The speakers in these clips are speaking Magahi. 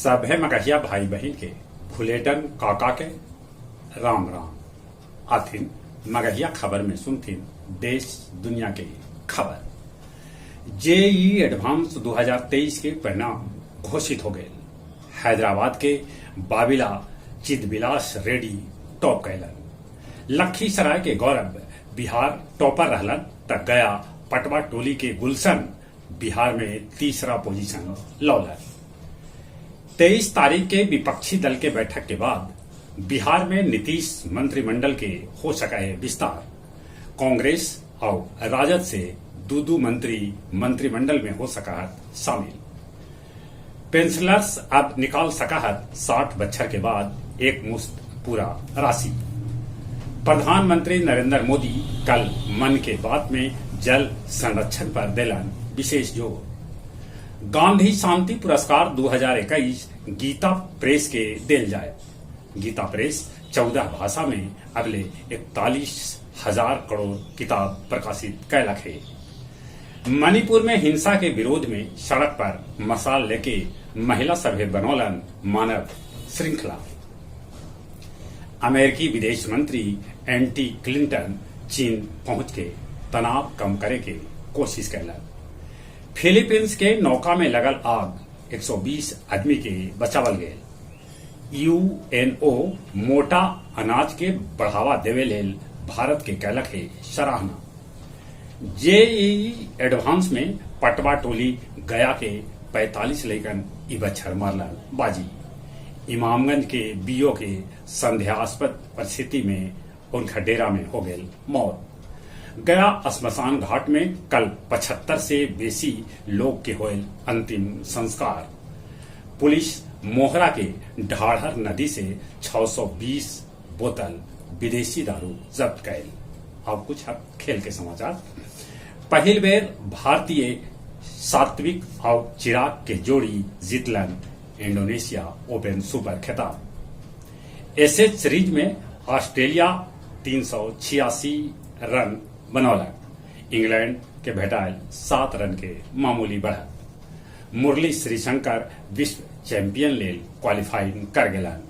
सभे मगहिया भाई बहिन के भुलेटन काका के राम राम। आथिन मगहिया खबर में सुनथिन देश दुनिया के खबर। जेईई एडवांस 2023 के परिणाम घोषित हो गए। हैदराबाद के बाबिला चिदविलास रेड्डी टॉप कैलन। लखीसराय के गौरव बिहार टॉपर रहलन त गया पटवा टोली के गुलशन बिहार में तीसरा पोजीशन लौलन। 23 तारीख के विपक्षी दल के बैठक के बाद बिहार में नीतीश मंत्रिमंडल के हो सका है विस्तार। कांग्रेस और राजद से दो दो मंत्री मंत्रिमंडल में हो सका है शामिल। पेंशनर्स अब निकाल सका है 60 बच्छर के बाद एक मुश्त पूरा राशि। प्रधानमंत्री नरेंद्र मोदी कल मन के बात में जल संरक्षण पर देलन विशेष जोर। गांधी शांति पुरस्कार 2021 गीता प्रेस के देल जाए। गीता प्रेस 14 भाषा में अगले 41,000 करोड़ किताब प्रकाशित कैलक है। मणिपुर में हिंसा के विरोध में सड़क पर मसाल लेके महिला सभे बनौलन मानव श्रृंखला। अमेरिकी विदेश मंत्री एंटी क्लिंटन चीन पहुंच के तनाव कम करे के कोशिश कैलन। फिलीपींस के नौका में लगल आग 120 आदमी के बचावल गए। यूएनओ मोटा अनाज के बढ़ावा देवे लेल भारत के कैलक है सराहना। जेईई एडवांस में पटवा टोली गया के 45 लैकन ई बच्छर मारलन बाजी। इमामगंज के बीओ के संदेहास्पद परिस्थिति में उनका डेरा में हो गई मौत। गया श्मशान घाट में कल 75 से बेसी लोग के होयल अंतिम संस्कार। पुलिस मोहरा के ढाढ़र नदी से 620 बोतल विदेशी दारू जब्त कैल। अब कुछ खेल के समाचार। पहिल बेर भारतीय सात्विक और चिराग के जोड़ी जीतलन इंडोनेशिया ओपन सुपर खिताब। एशेज सीरीज में ऑस्ट्रेलिया 386 रन बनौलक। इंग्लैंड के भेटायल 7 रन के मामूली बढ़त। मुरली श्रीशंकर विश्व चैंपियन लेल क्वालिफाइंग कर गेलन।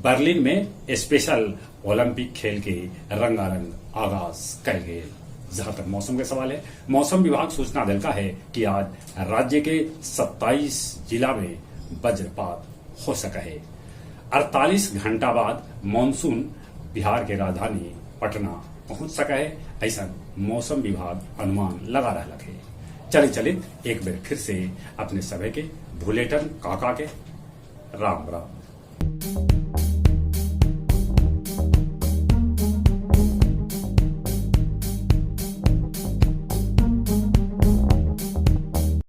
बर्लिन में स्पेशल ओलंपिक खेल के रंगारंग आगाज कल गेल। जहां तक मौसम के सवाल है, मौसम विभाग सूचना दिलका है कि आज राज्य के 27 जिला में वज्रपात हो सका है। 48 घंटा बाद मानसून बिहार के राजधानी पटना पहुंच सका है, ऐसा मौसम विभाग अनुमान लगा रहा है। चले चले एक बार फिर से अपने सभे के भुलेटन काका के राम राम।